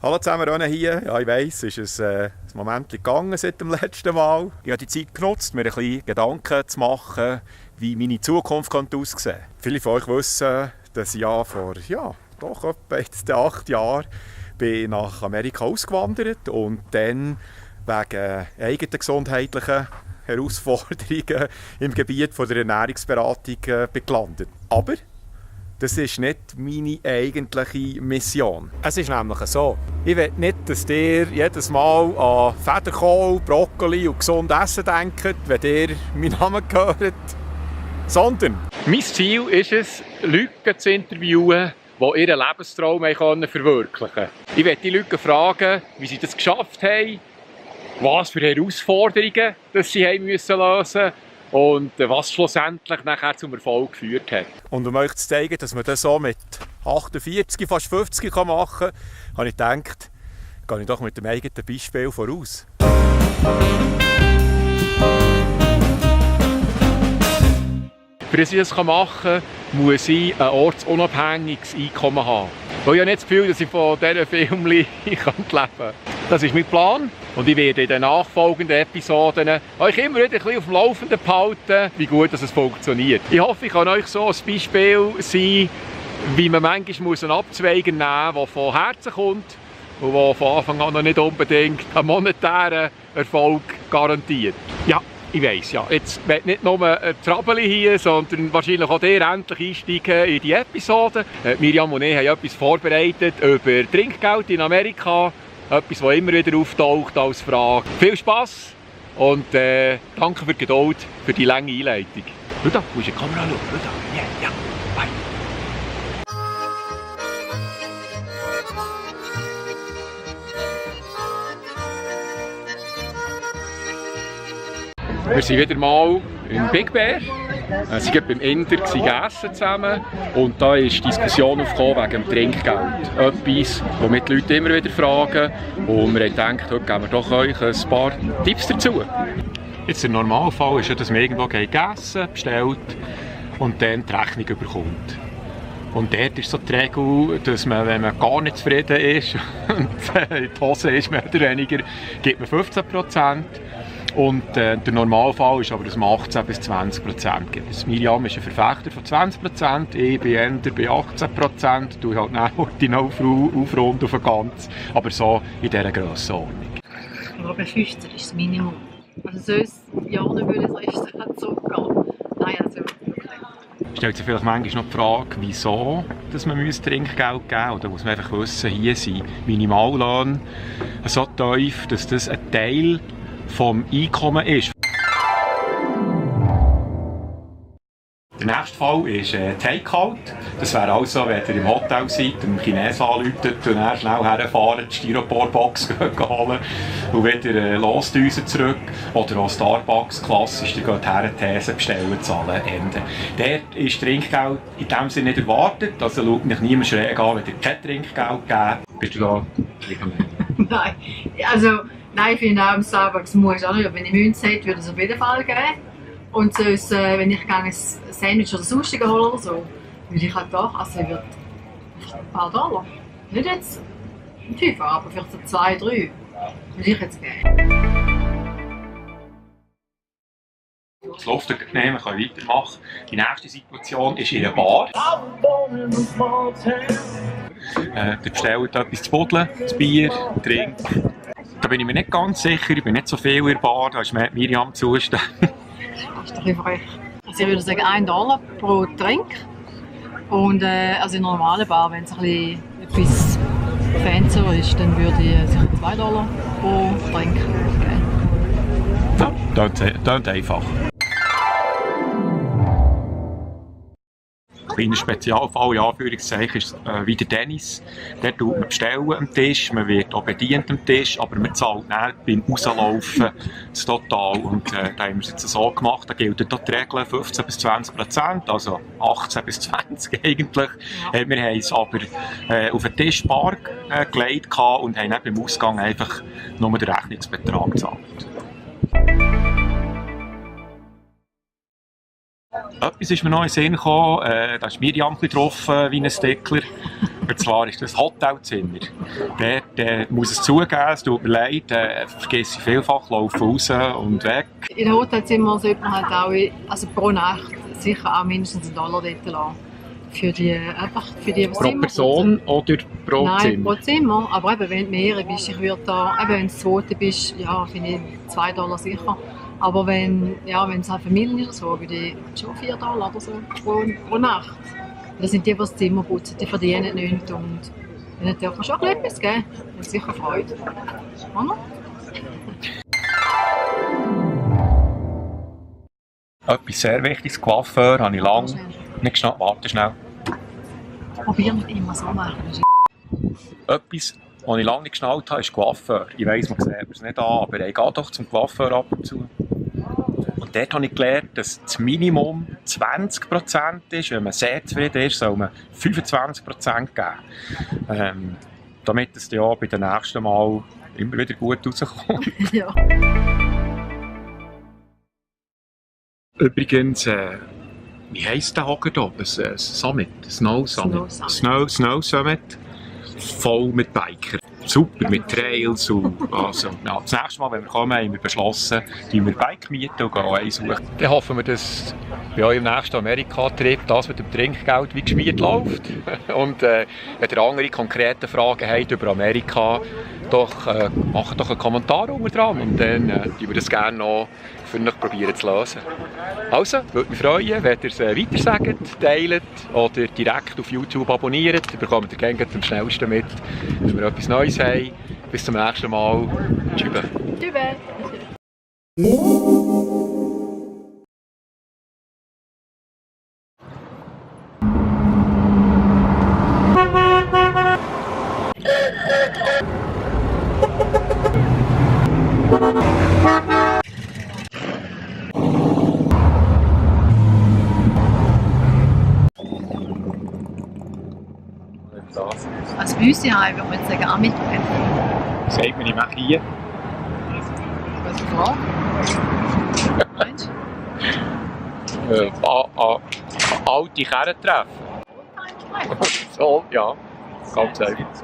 Hallo zusammen, René hier. Ja, ich weiss, es ist ein Moment gegangen seit dem letzten Mal. Ich habe die Zeit genutzt, mir ein bisschen Gedanken zu machen, wie meine Zukunft aussehen könnte. Viele von euch wissen, dass ich vor doch etwa jetzt 8 Jahren bin nach Amerika ausgewandert und dann wegen eigenen gesundheitlichen Herausforderungen im Gebiet der Ernährungsberatung gelandet. Aber das ist nicht meine eigentliche Mission. Es ist nämlich so, ich will nicht, dass ihr jedes Mal an Federkohl, Brokkoli und gesund Essen denkt, wenn ihr meinen Namen hört, sondern mein Ziel ist es, Leute zu interviewen, die ihren Lebenstraum verwirklichen können. Ich will die Leute fragen, wie sie das geschafft haben, was für Herausforderungen dass sie haben lösen mussten und was schlussendlich nachher zum Erfolg geführt hat. Und um euch zu zeigen, dass man das so mit 48, fast 50 machen kann, habe ich gedacht, gehe ich doch mit dem eigenen Beispiel voraus. Für dass ich das machen kann, muss ich ein ortsunabhängiges Einkommen haben. Weil ich habe nicht das Gefühl, dass ich von diesen Filmen leben kann. Das ist mein Plan. Und ich werde in den nachfolgenden Episoden euch immer wieder ein bisschen auf dem Laufenden behalten, wie gut es funktioniert. Ich hoffe, ich kann euch so ein Beispiel sein, wie man manchmal einen Abzweiger nehmen muss, der von Herzen kommt und der von Anfang an noch nicht unbedingt einen monetären Erfolg garantiert. Ja, ich weiss, ja. Jetzt wird nicht nur ein Trabeli hier, sondern wahrscheinlich auch ihr endlich einsteigen in die Episode. Miriam und ich haben etwas vorbereitet über Trinkgeld in Amerika. Etwas, das immer wieder auftaucht als Frage. Viel Spass und danke für die Geduld, für die lange Einleitung. Schau da, du musst in die Kamera schauen. Schau da. Ja, bye. Wir sind wieder mal in Big Bear. Sie waren beim Inder gegessen zusammen und da ist die Diskussion aufgekommen wegen dem Trinkgeld. Etwas, das die Leute immer wieder fragen und wir haben gedacht, heute geben wir doch euch ein paar Tipps dazu. Jetzt der Normalfall ist ja, dass man irgendwo gegessen, bestellt und dann die Rechnung bekommt. Und dort ist so die Regel, dass man, wenn man gar nicht zufrieden ist und in die Hose ist, mehr oder weniger, gibt man 15%. Und der Normalfall ist aber, dass man 18 bis 20% gibt. Miriam ist ein Verfechter von 20%, ich bin eher bei 18%, du halt die aufrunden auf ein ganz, aber so in dieser Grössenordnung. Ja, bei 15 ist das Minimum. Also sonst ja nicht würde das Restaurant zurückgehen. Nein, also wirklich. Stellt sich vielleicht manchmal noch die Frage, wieso dass man Trinkgeld geben muss. Oder muss man einfach wissen, hier sind Minimallöhne so tief, dass das ein Teil vom Einkommen ist. Der nächste Fall ist Takeout. Das wäre also, wenn ihr im Hotel seid, dem Chinesen anruft und dann schnell herfahren, die Styroporbox holen und wieder losdüsen zurück. Oder auch Starbucks, klassisch, ihr geht her, These bestellen, zahlen, Ende. Dort ist Trinkgeld in dem Sinne nicht erwartet, also schaut mich niemand schräg an, wenn ihr kein Trinkgeld gebt. Bist du da? Nein, also nein, ich finde auch im Starbucks muss auch nicht. Wenn ich Münze hätte, würde es auf jeden Fall geben. Und sonst, wenn ich ein Sandwich oder Sushi hole oder so, würde ich halt doch, also ich würde ein paar $. Nicht jetzt ein Fünfer, aber vielleicht so 2, 3 würde ich jetzt geben. Das läuft nehmen, wir können weitermachen. Die nächste Situation ist in einer Bar. Ihr bestellt etwas zu buddeln, das Bier, Trink. Da bin ich mir nicht ganz sicher, ich bin nicht so viel in der Bar, da ist Miriam zuständig. Das ist doch ein frech. Also ich würde sagen $1 pro Trink. Und also in einer normalen Bar, wenn es etwas fancier ist, dann würde ich sicher $2 pro Trink geben. Ja, das ist einfach. Ein kleiner Spezialfall, in Anführungszeichen, ist wie der Tennis. Dort tut man bestellen am Tisch, man wird auch bedient am Tisch, aber man zahlt dann beim Rauslaufen das Total. Und da haben wir es jetzt so gemacht, da gilt auch die Regel 15 bis 20%, also 18 bis 20 eigentlich. Wir haben es aber auf den Tisch bar gelegt und haben dann beim Ausgang einfach nur den Rechnungsbetrag gezahlt. Etwas ist mir noch in den Sinn gekommen, da ist Miriam getroffen wie ein Stickler. Und zwar ist das Hotelzimmer. Dort muss es zugeben, es tut mir leid, vergesse ich vielfach, laufe raus und weg. In den Hotelzimmern sollte man halt auch, also pro Nacht, sicher auch mindestens $1 dort lassen. Für die, einfach für die, was Pro Person oder pro Nein, Zimmer? pro Zimmer. Aber eben, wenn du mehrere bist, ich würde da, eben, wenn du das zweite bist, ja, finde ich $2 sicher. Aber wenn es eine Familie ist oder so, würde ich schon $4 oder so pro Nacht. Das sind die, die das Zimmer putzen, die verdienen nichts und denen darf man schon etwas geben. Das ist sicher Freude. Oder? Etwas sehr Wichtiges, Coiffeur, habe ich lange nicht geschnallt. Warte schnell. Probier nicht immer so machen. Etwas, was ich lange nicht geschnallt habe, ist Coiffeur. Ich weiss, man sieht es nicht an, aber ich gehe doch zum Coiffeur ab und zu. Und dort habe ich gelernt, dass das Minimum 20% ist. Wenn man sehr zufrieden ist, soll man 25% geben. Damit es ja bei den nächsten Mal immer wieder gut rauskommt. Ja. Übrigens, wie heisst der Hocker hier? Ein Summit? Snow Summit? Snow Summit. Voll mit Bikern. Super, mit Trails und also, ja, das nächste Mal, wenn wir kommen, haben wir beschlossen, dass wir Bike mieten und gehen eins suchen. Dann hoffen wir, dass bei eurem nächsten Amerika-Trip das mit dem Trinkgeld wie geschmiert läuft. Und wenn ihr andere konkrete Fragen habt über Amerika, macht doch einen Kommentar unten dran und dann würden wir das gerne noch für euch probieren zu lösen. Also, würde mich freuen, wenn ihr es weitersagt, teilt oder direkt auf YouTube abonniert. Dann bekommt ihr gerne am schnellsten mit, wenn wir etwas Neues haben. Bis zum nächsten Mal. Tschüss. Tschüss. Als bei uns daheim würde man jetzt sagen, Amitreffen. Sagt man, ich mache hier. Was ist die Frage? Meinst du? Alte Kerren treffen. So, ja. Ganz einfach.